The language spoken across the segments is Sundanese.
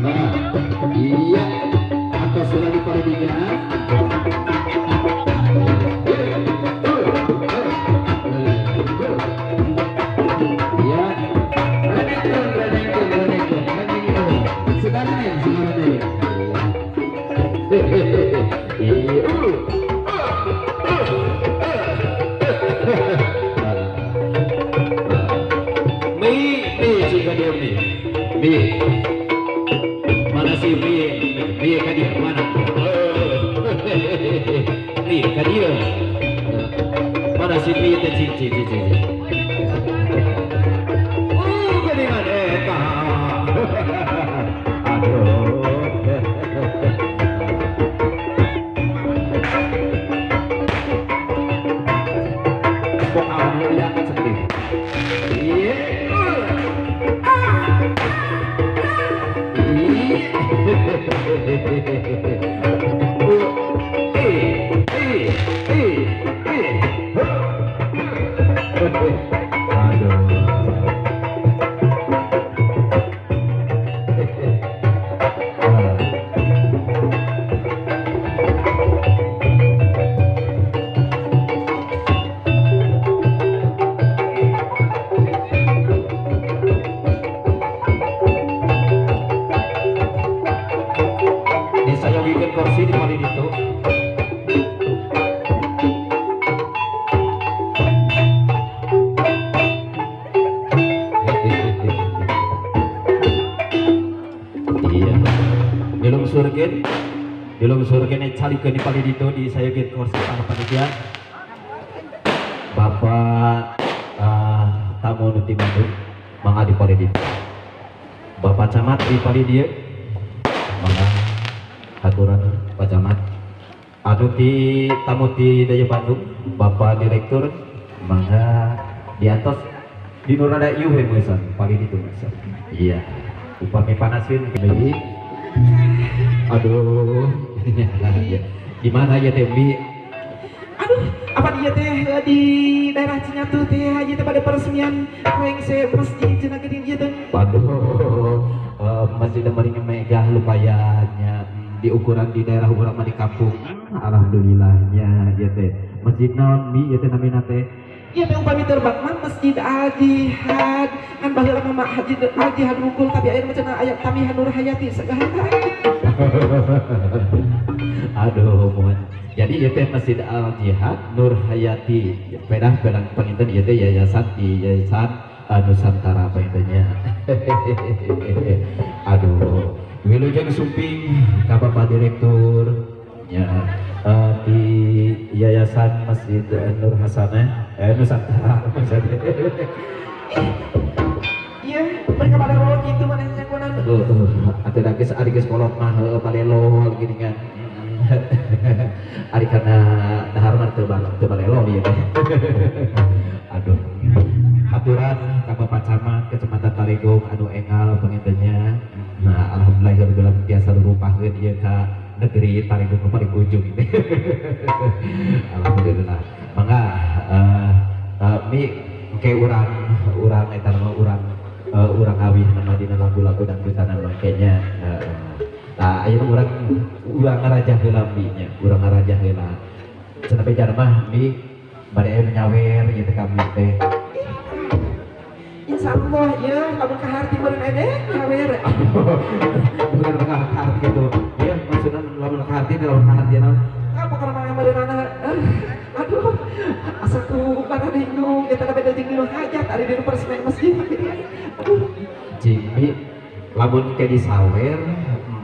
Nah, iya atas lagi paradinya. Iya. Mi, mana si Mi? Mi ka dia mana? Mi ka dia. Mana si Mi teh cing cing cing cing. Oh, geuningan eta. Aduh. Kok awalnya kan sedih. Iya. Kursi di paling itu. Iya. Dilungsurkeun calikeun di paling itu di sayogeun kursi para panitia. Bapak tamu nu ti Bandung mangga di paling itu. Bapak camat di paling dieu. Mangga aturan Pak Camat. Anu ti tamu ti Daya Bandung, Bapak Direktur mangga diantos di nu rada iuh we meusan paling ditu meusan. Iya, upami panaskeun deui. Aduh. Di mana ya teh Mi? Aduh, apa dia teh di daerah Cinyatu teh ieu teh pada peresmian rengse masjid cenah geuning ieu teh. Waduh, masjid meuring megah lumayannya. Di ukuran di daerah urang mah di kampung alhamdulillahnya ieu teh masjid naon Mi ieu teh namina teh ieu teh upami terbang mah Masjid Al Jihad ngan baheula mah Masjid Al Jihad rukul tapi ayeuna mah cenah aya Tamihan Nur Hayati segala. Aduh mohon jadi ieu teh Masjid Al Jihad Nur Hayati pedah pelang panginten ieu teh yayasan di Yayasan Nusantara pangintennya. Aduh wilujeng sumping ka Bapak Direktur ya di Yayasan Masjid Nur Hasanah Nusantara maksudnya. Iya, mereka pada kolot gitu mana yang kunan. Heeh, atuh geus ari geus kolot mah heueuh balelo gini kan. Ari kana dahar mah teu balelo ieu teh. Aduh. Haturan ka Bapak Camat Kecamatan Talegong anu engal pangintennya. Nah, alhamdulillah tiasa rupahkeun ieu ka negeri Talegong paling ujung ini. Alhamdulillah. Mangga Mi engke urang urang eta mah urang urang awih nama dina lagu-lagu dangdutan mangke nya. Tah ayeuna urang urang ngarajah heula Mi nya, urang ngarajah heula. Cenah bejar mah Mi bade aya nu nyawer ieu teh ka Mi teh. Insyaallah ya, lamun kaharti meureun ede nyawer. Bukan kaharti gitu. Ya maksudna lamun kaharti lamun kaharti naon? Ah pokona mah meureunana. Aduh, asa ku bararingung eta teh beda jeung di hajat ari di peresmian masjid. Aduh. Cing Mi lamun ke disawer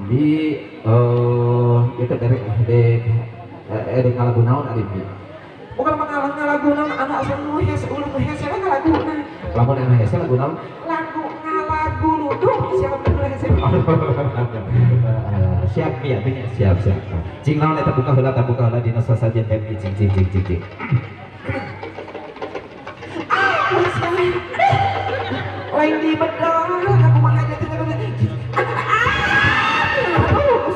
Mi ieu teh derek dek dek ngalagu naon ari Mi? Bukan mah ngalagu naon anu asa nu hese ulun nu hese we ngalaguna. Lamun anu hese lagu naon? Lagu ngalagu ludung siapa nu hese. Siap Mi atuh nya, siap siap. Cing naon eta buka heula dina sasajen teh Mi cing cing cing cing cing. Ah, lain di bedol aku mah hanya teh. Aduh,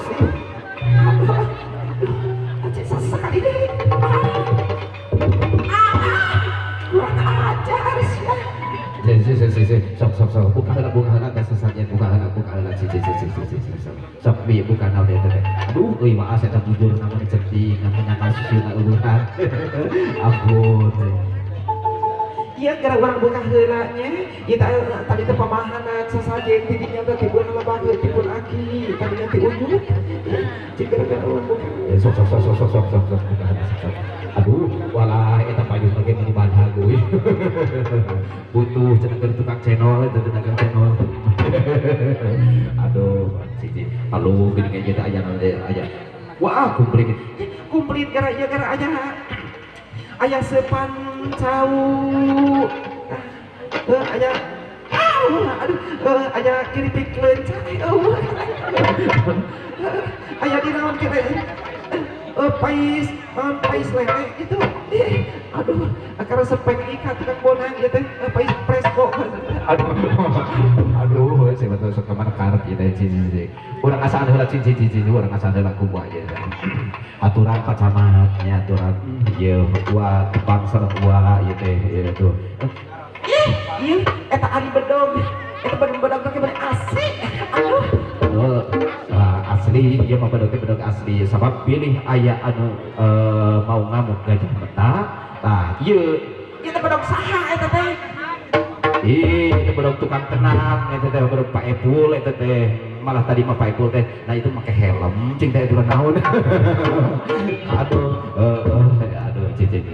heula buka heula teh sesajen buka heula buka heula cicing cicing cicing sok bi buka naon eta teh. Aduh euy maaf eta bujur namanya ceting namanya kasusuna eueuhan. Ampun. Iya gara urang buka heula nya ieu tadi teh pamahanan sasajen ti dinya teh tibun lebah tibun aki tadinya ti ujung. Cik gara-gara urang buka. Sok sok sok sok sok sok sok buka heula sok. Aduh walah eta payung lagi meni badha euy. Butuh cenah keur tukang channel eta tukang channel. Aduh cicing. Halo geuning aja teh aya aya. Wah komplit. Komplit gara ieu gara aya. Aya sepan cau. Aya aduh aya keripik leunca. Aya di naon kira pais pais lele gitu. Aduh akar sepek ikat tukang bonang ieu teh pais presko. Aduh aduh saya betul sok ka mana karep ieu teh cicing. Urang asaan heula cicing cicing urang asaan heula kumaha ieu teh. Aturan Pak Camat nya aturan ieu wa tepang sareng wa ieu teh ieu tuh. Ih, ieu eta ari bedog. Eta bedog teh bener asli. Aduh. Asli ieu mah bedog teh bedog asli sabab pilih aya anu mau ngamuk gajah meta. Tah ieu ieu teh bedog saha eta teh? Ih, itu bedog tukang tenang eta teh bedog Pak Epul eta teh. Malah tadi mah Pak Epul teh, nah itu make helm cing teh aturan naon. Aduh, aduh cicing.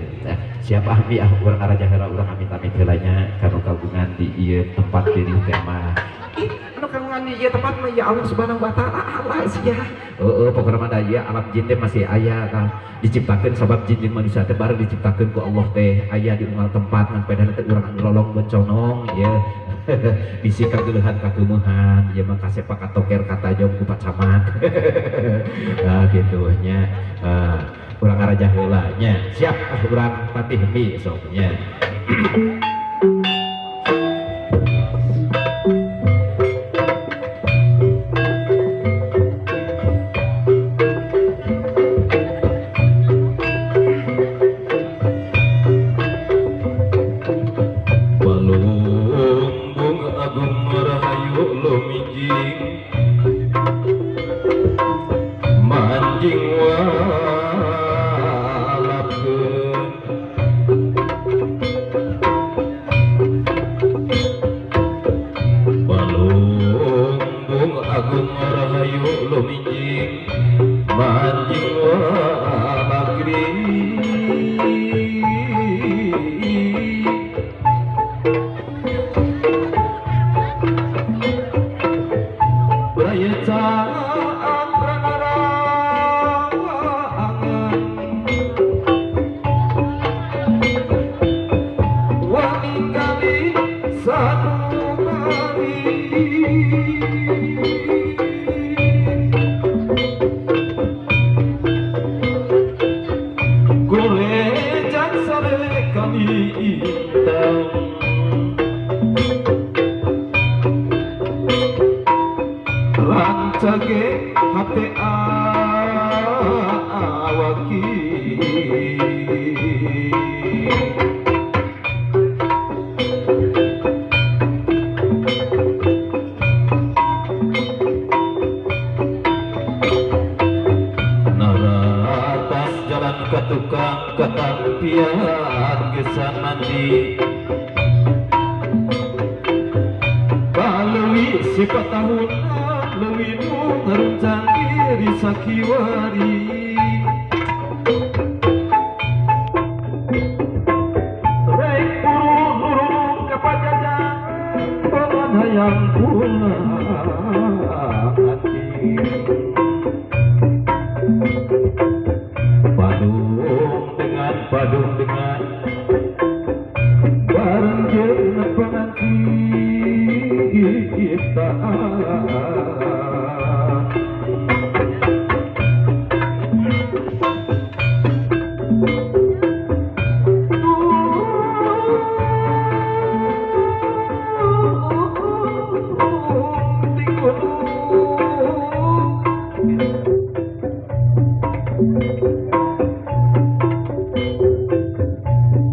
Siap ah mi ah urang ngaraja heula urang amit-amit heula nya kanu kagungan di ieu tempat pilih tema. Ih, anu kagungan di ieu tempat mah ya Allah Subhanahu wa taala Allah sia. Heeh, pokona mah da ieu alam jin teh masih aya tah. Diciptakeun sabab jin jeung manusia teh bareng diciptakeun ku Allah teh aya di unggal tempat ngan pedana teh urang anu lolong beconong ieu. Bisi kageuleuhan kakeumeuhan ieu mah kasep katoker katajong ku Pak Camat. Nah kitu nya. Urang ngaraja heula nya. Siap ah urang patih mi sok nya.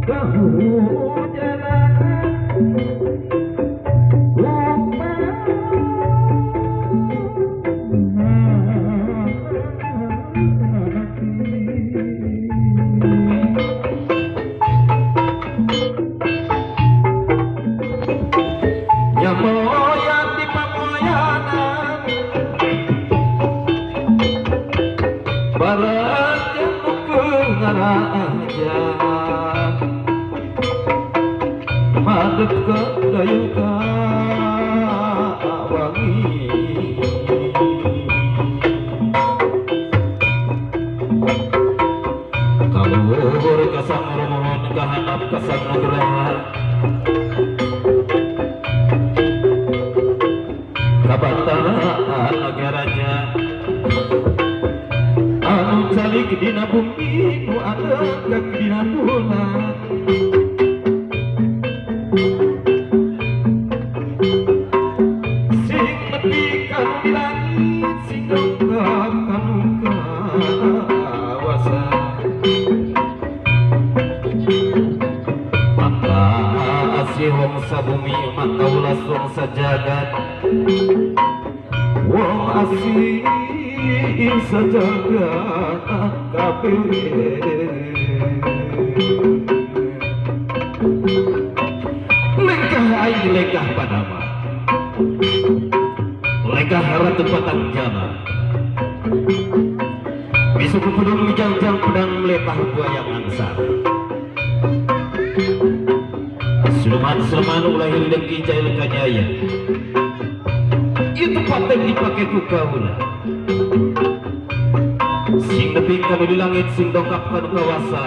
Kahujanan Barat yang ngaraja madep ke dayuka wangi kaluhur kasang rumun kahanap kasang nugraha kabatara nagaraja anu calik dina bumi nu anegak dina bulan sing nepi kanu di langit sing dongkap kanu kawasa maka asih wong sabumi maka ulas wong sajagat wong asih sajagat kabeh. Lengkah aing lengkah padama lengkah ratu patang jama besok pedung jangjang pedang meletah buaya mangsa siluman-siluman ulah dengki jail kanyaya itu paten dipakai ku kaula sing nepi kanu di langit sing dongkap kanu kawasa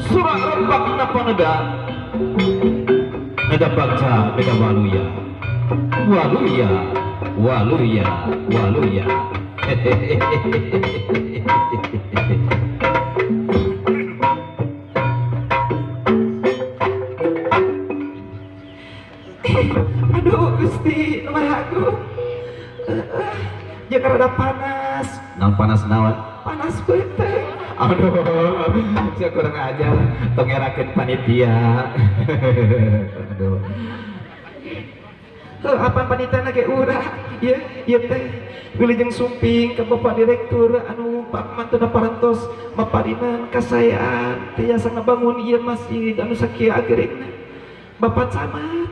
surak rembak napa neda neda bagja neda waluya waluya waluya waluya. Aduh Gusti Maha Agung, ya karena panas. Naon panas naon? Panas beuteung. Aduh, saya kurang ajar tong ngerakeun panitia. Aduh. Heuh, apan panitia ge urang? Ieu ieu teh wilujeng sumping ka Bapak Direktur anu Pak mantuna parantos maparinan kasayaan tiasa ngabangun ieu masjid anu sakieu ageringna. Bapak Camat.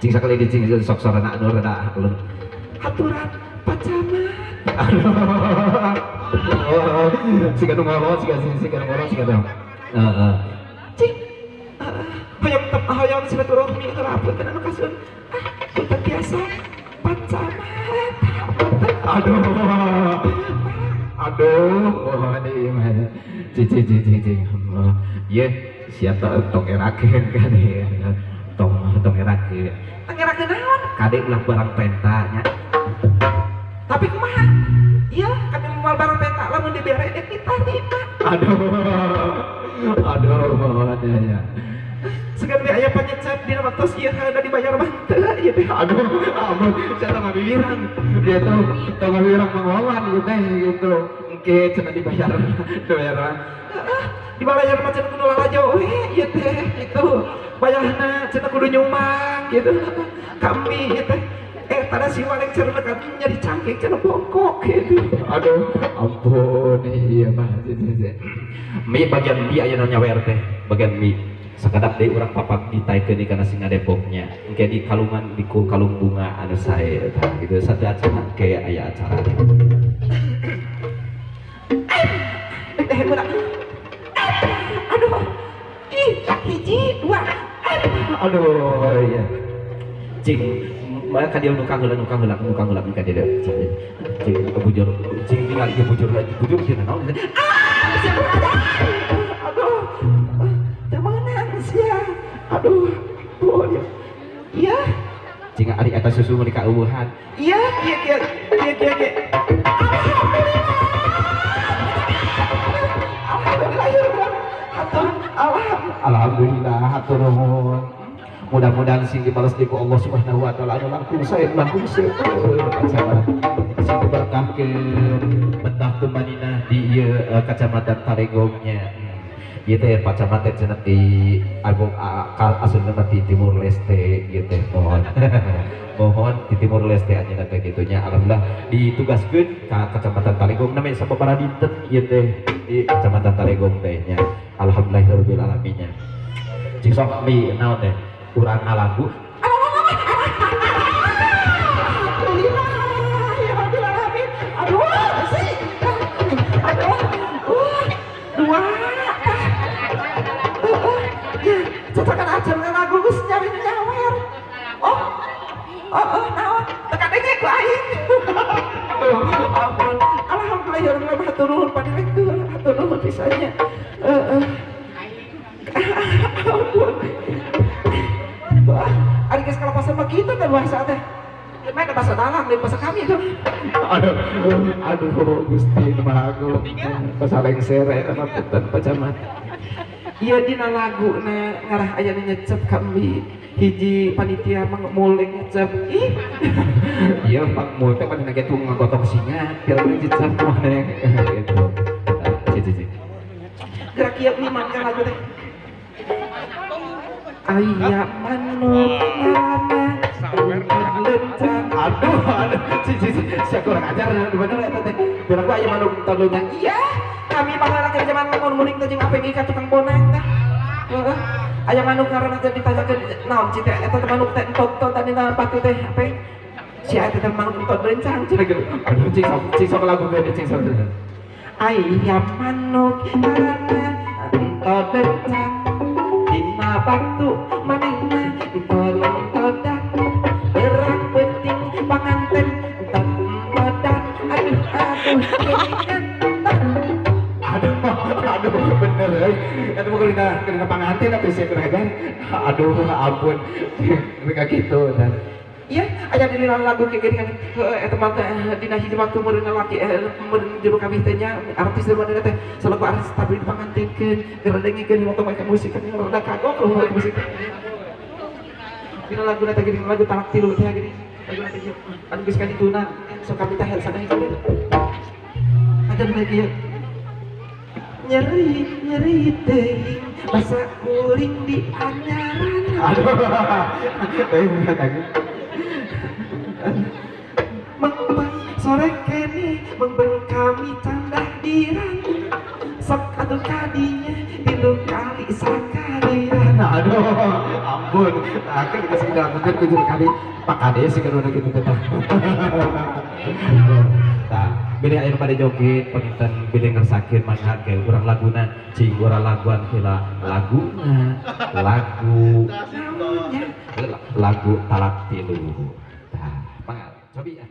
Cing sakali di cing sok sorana anu rada alun. Haturan Pak Camat. Aduh. Siga nu ngorot, siga nu ngorot, siga nu. Heeh. Cing. Hoyong tep hoyong silaturahmi heula punten anu kasuun. Ah, punten tiasa Pak Camat. Aduh. Aduh, oh ini mah. Cing cing cing cing. Ye, siap tong erakeun kan ya. Tong tong erakeun. Tong erakeun naon? Kade ulah barang penta nya. Tapi kumaha? Iya, kami moal barang penta lamun dibere ditarima. Aduh. Aduh, ya. Segan we aya panyecep dina waktos ieu haeuna dibayar mah teu ieu teh. Aduh, ampun, saya tong ngawiwirang. Dia tuh tong ngawiwirang mangolan ieu teh gitu. Engke cenah dibayar. Dibayar mah. Heeh, dibayar mah cenah kudu lalajo we ieu teh gitu. Bayarna cenah kudu nyumbang gitu. Kami ieu teh pada si waleng cerna kami nyari cangkeng cenah bongkok gitu. Aduh, ampun iya mah. Mi bagian mi aya nu nyawer teh, bagian mi. Sakadap deui urang papak ditaikeun kana singa Depoknya. Engke di kalungan di kalung bunga anu sae tah gitu. Satu acara engke aya acara. Aduh. Ih, hiji, dua. Aduh, iya. Cing, maka dia nukang heula nukang heula nukang heula ka dieu. Cing, bujur, cing tinggal ieu bujur lagi, bujur cenah naon. Ah, siapa ada? Aduh. Teu meunang sia. Aduh. Oh, iya. Cing ari eta susu meuni kaeuweuhan. Iya, kieu kieu kieu kieu kieu. Alhamdulillah. Alhamdulillah, hatur nuhun. Mudah-mudahan sing dibalas di ku Allah Subhanahu wa taala anu langkung sae langkung seueur sing diberkahkeun betah tumaninah di ieu kacamatan Talegongnya. Ieu teh Pak Camat teh cenah di album asalna mah di Timur Leste ieu teh mohon. Mohon di Timur Leste anjeunna teh kitu nya. Alhamdulillah ditugaskeun ka Kecamatan Talegong namanya sababaraha dinten ieu teh di Kecamatan Talegong teh nya. Alhamdulillahirabbil alamin nya. Cing sok mi naon teh urang ngalagu. Alhamdulillah ya rabbil alamin. Cocokan aja lagu geus nyawer nyawer. Oh. Oh, naon? Teka denge ku aing. Ampun. Alhamdulillah ya Allah hatur nuhun Pak Direktur, hatur nuhun pisannya. Heeh. Ampun. Wah, ari geus kalapasan mah kitu teh bahasa teh. Mana bahasa dalang, lain bahasa kami itu. Aduh, aduh, Gusti Maha Agung. Bahasa lengser eta mah punten Pak Camat. Ieu dina laguna ngarah aya nu nyecep kami. Hiji panitia mangmul nyecep. Ih. Ieu pangmul teh manehna ge tuh ngagotong singa, pira nyecep maneh gitu. Cicik. Gerak ieu mimang ka lagu teh. Aya manuk ngaranna lencang. Aduh, aduh, cici, sia kurang ajar bener eta teh. Biar aku aya manuk tolunya. Iya, kami baheula keur zaman mun muning teh jeung APG ka tukang bonang tah. Heeh. Aya manuk ngaranna teh ditanyakeun naon ci teh eta teh manuk teh entot-entot dina batu teh apa? Si eta teh manuk entot lencang cenah gitu. Aduh, cing sok lagu ge cing sok. Aya manuk ngaranna entot lencang. Dina batu manehna entot-entotan. Berang penting panganten entot-entotan. Aduh aduh keningan. Aduh aduh bener euy. Eta mah kudu panganten atuh sia kurang ajar. Aduh ampun. Mereka kitu tah. Iya, aya di lagu kayak gini kan. Eta mah dina hiji waktu meureun laki meureun jero kabeh teh nya artis di mana teh selaku artis tapi dipangantenkeun, geredengikeun waktu mereka musik kan rada kagok loh musik. Dina lagu teh gini lagu talak tilu teh gini. Lagu teh anu geus ka dituna sok kami teh sana hiji. Ada lagi ya. Nyeri nyeri teuing basa kuring di anyaran. Aduh. Teuing lagi. Mengpeng sore kene mengpeng kami candah dirang sok atuh kadinya tilu kali sakalian. Aduh ampun akhir kita sing dilakukan ku juru kali Pak Kades sing kudu kitu teh. Tah bilih aya nu bade joget panginten bilih ngersakeun mangga ke urang laguna cing urang laguan heula laguna lagu lagu talak tilu. Tah mangga cobi ah.